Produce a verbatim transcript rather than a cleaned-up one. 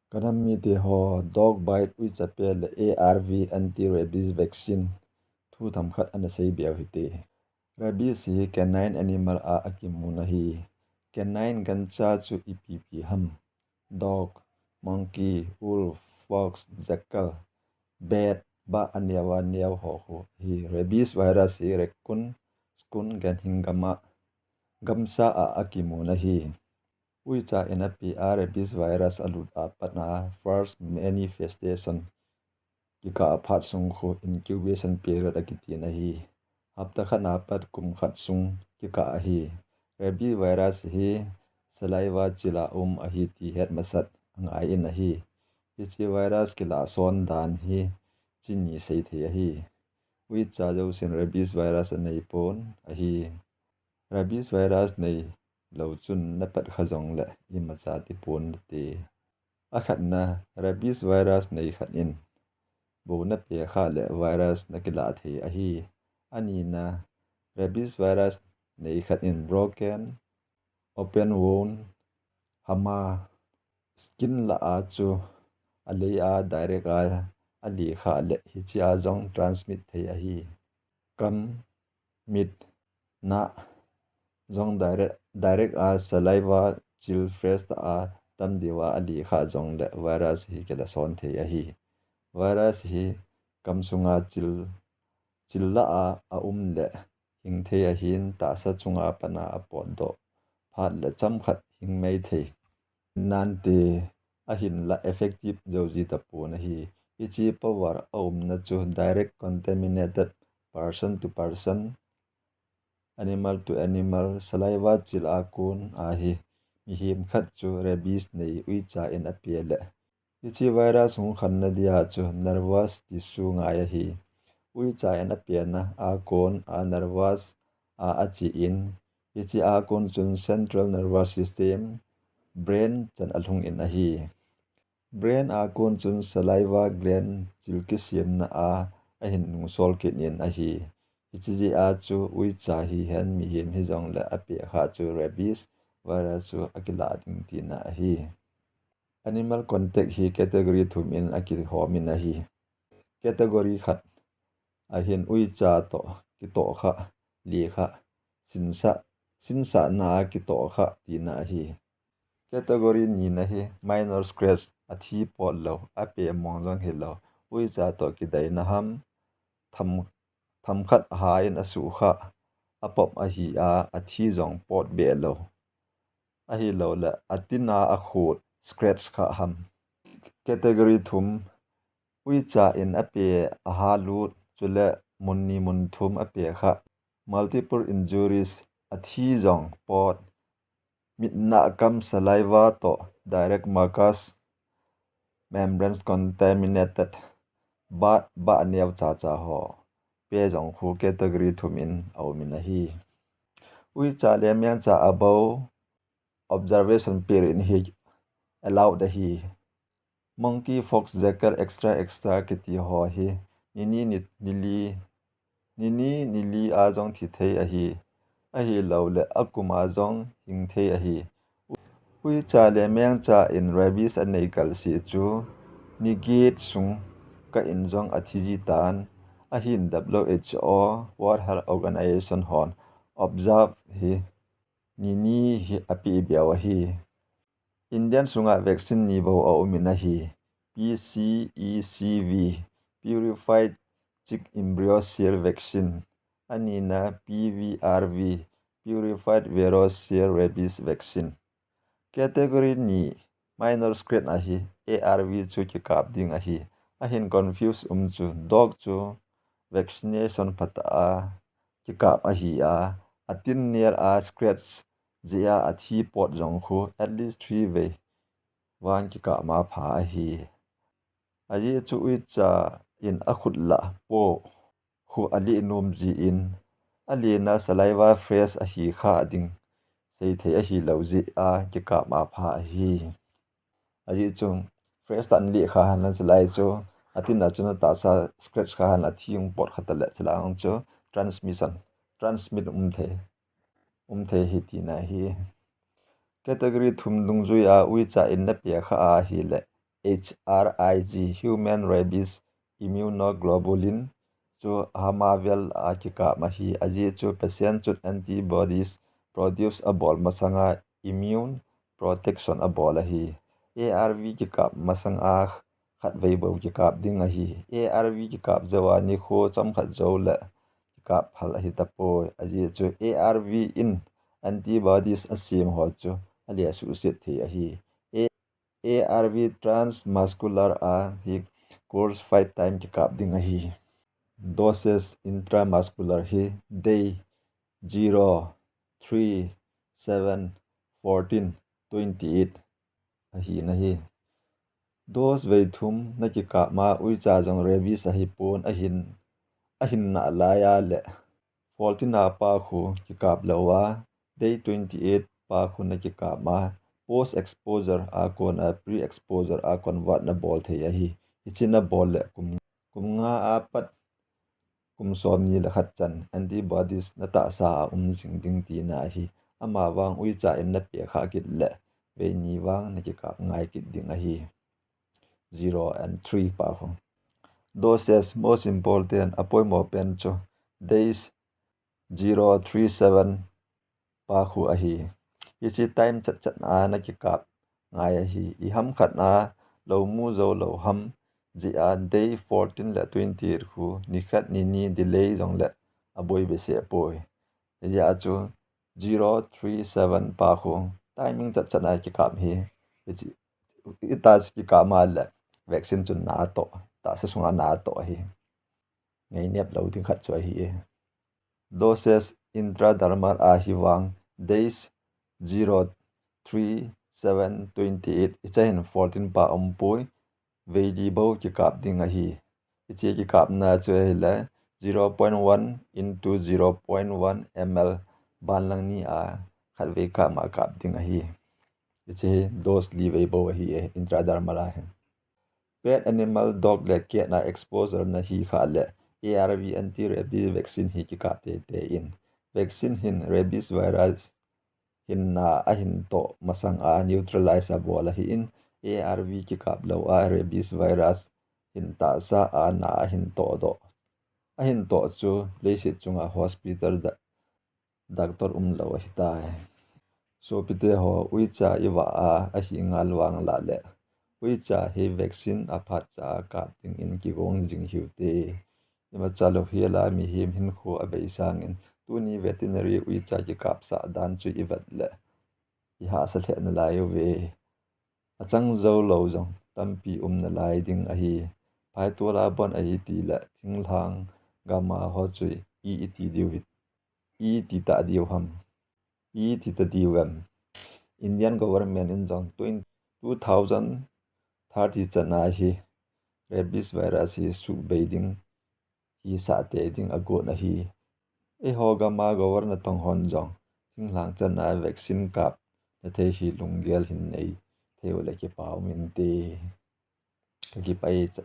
Kanam mite ho, dog bite uicha pe le A R V anti-rabies vaccine thu themkhat ana sei beu hite. Rabies hi canine animal a akimun ahi. Canine gancha chu ipi pi ham? Dog, monkey, wolf, fox, jackal, bat, ba aneo aneo ho khu hi. Rabies virus hi raccoon, skunk, ganhing gam a, gamsa a akimun ahi. Uicha in ape a rabies virus alut a pat a first manifestation kikah a phat sung khu incubation period akitin ahi. Hapta khat a pat kum khat sung kikah ahi. Rabies virus hi saliva chil a um ahi ti het masat angai in ahi. Hiche virus kilah son dan hi chini sei thei ahi. Uicha jousen rabies virus anei pon ahi. Rabies virus nei lou chun napat kha jongle imacha ti pon nate. Akhatna, rabies virus nei khat in bou nape kha le virus nakilah thei ahi. Anina, rabies virus nei khat in broken, open wound, hama, skin lah a chu alei a direct a ale kha le hiche a jong transmit thei ahi. Kam, mit, na jong direct, direct a saliva chil fresh tah a tam diu a ale kha jongle virus hi kilah son thei ahi. Virus hi kam sunga chil, chil lah a aum le hing thei ahin tahsa chunga pat a apotdoh phat le chomkhat hing mai thei nante, ahinlah effective jou ji tapon ahi. Hiche power aumna chu direct contaminated person to person, animal to animal, saliva chil a kon ahi. Mihem khat chu rabies nei uicha in ape le hiche virus hung khanna dia chu nervous tissue ngai ahi. Uicha in apena a kon a nervous a ache in, hiche a kon chun central nervous system, brain chan alhung in ahi. Brain a kon chun saliva gland chil kisemna a ahin nungsol kit in ahi. Hiche jeh a chu uicha hihen mihem hijongle ape kha chu rabies virus chu akilah ding tina ahi. Animal contact hi category thum in akihom in ahi. Category khat ahin uicha toh kitoh kha, le kha, sinsah, sinsahna a kitoh kha tina ahi. Category nina hi minor scratch, athi pot lou, ape mong jong hilou, uicha toh kidaina ham, tham, themkhat aha in asuh kha, apop ahi a, athi jong pot be lou, ahilouleh atin a akhut scratch kha ham. Category thum, uicha in ape aha lut, chule mun ni mun thum ape kha, multiple injuries, athi jong pot, mit, na, kam, saliva toh direct mucous membranes contaminated, ba, ba neo cha cha ho pe jong khu category thum in aum in ahi. Uicha le mengcha abou observation period in hi allowed ahi. Monkey, fox, jackal, et cetera, et cetera kiti ho hi nini, ni, nili, nini, nili a jong thi thei ahi. Ahilouleh akum a jong hing thei ahi. Uicha le mengcha in rabies anei kalseh chu ni get sung kah in jong athi ji tan. Ahin W H O, World Health Organization hon observe hi nini hi apeh beu ahi. India sunga vaccine ni bou aum in ahi. P C E C V, Purified Chick Embryo Cell Vaccine. Anina P V R V, Purified Vero Cell Rabies Vaccine. Category ni minor scratch ahi, A R V chu kikap ding ahi. Ahin confuse um chu, dog chu vaccination phatah a kikap ahi a, atin nel a scratch jeh a athi pot jong khu at least three vei vang kikap ma pha ahi. Ajeh chu uicha in akhut lah po khu alih nom jeh in, alena saliva fresh ahi kha ding sei thei ahilou jeh a kikap ma pha ahi. Ajeh chu fresh tah in lih kha hen lang chulai chu, atin a chun atahsa scratch kha hen lang athi hung pot kha tale chulai chu transmission, transmit um thei, um thei ahi tina ahi. Category thum dungjui a uicha in napeh kha ahile H R I G, human rabies immunoglobulin, chu ahama vel a kikap ahi. Ajeh chu patient chun antibodies produce abol masanga immune protection abol ahi. A R V kikap masanga khatvei bou kikap ding ahi. A R V kikap jouva nikho chomkhat jou le kikap phal ahi tapoi. Ajeh chu A R V in antibodies asem ho chu ale suhset thei ahi. A R V transmuscular a hi course five time kikap ding ahi. Doses intramuscular hi day zero, three, seven, fourteen, twenty eight ahi nahi. Dose vei thum na kikap ma uicha jong rabies ahi pon ahin, ahin na laiya le fourteen a pa khu kikap louva, day twenty eight pa khu na kikap ma, post exposure a kona pre exposure a convert na bol thei ahi. Hichi na bol le kum, kum nga a pat kum som ni le khat chan antibodies na tahsa a um jing ding tina ahi. Ama vang uicha in na pe kha kit le vei ni vang na kikap ngai kit ding ahi. Zero and three pa khu. Doses most important apoimo pen chu days zero three seven pa khu ahi. Hichi time chat chat a na kikap ngai ahi. Iham khat a lou mu jou lou ham jeh a day fourteen le twenty eight khu nikhat nini delay jong le aboi behseh poi. Hijeh a chu zero three seven pa khu timing chat chat a kikap hi. Hichi ita chu kikap ma le vaccine chun na atoh, tahsa sunga na atoh ahi. Ngai nep lou ding khat chu ahi e. Doses intradermal ahi vang days zero three seven twenty eight hicha hin fourteen pa um poi, vei li bou kikap ding ahi. Hichi kikapna chu ahile zero point one into zero point one M L ban lang ni a khatvei kap ma kap ding ahi. Hichi dose li vei bou ahi e, intradermal ahi. Pet animal dog le cat na exposure na hi kha le A R V anti rabies vaccine hi kikap tei tei in. Vaccine hin rabies virus hin na ahin toh masang a neutralize abol ahi in, A R V kikap lou a rabies virus hin tahsa a na ahin toh doh. Ahin toh chu leiset chunga hospital da, doctor um lou ahi tai. Sopite ho, uicha i vah a ahi ngal vang lah le uicha hi vaccine aphat cha a kap ding in kigong jing hiu te. Imacha lou hi la mihem hinkho abei sangin tuni veterinary uicha kikap sah dan chu i vet le i hahsa lheh nalai uve. Achang jou lou jong tampi um nalai ding ahi. Phaitol a bon ahi ti le thinglhang gam a ho chu i, i ti diu hi, i ti ta diu ham. I ti ta diu em. Indian government in jong twenty, two thousand thirty chan a hi rabies virus hi subei ding hi sah tei ding agot ahi. Eiho gam a governor tong hon jong thinglhang chan a vaccine kap na thei hi lunggel hin nei thei u le kipa um inte. Ka kipa e cha.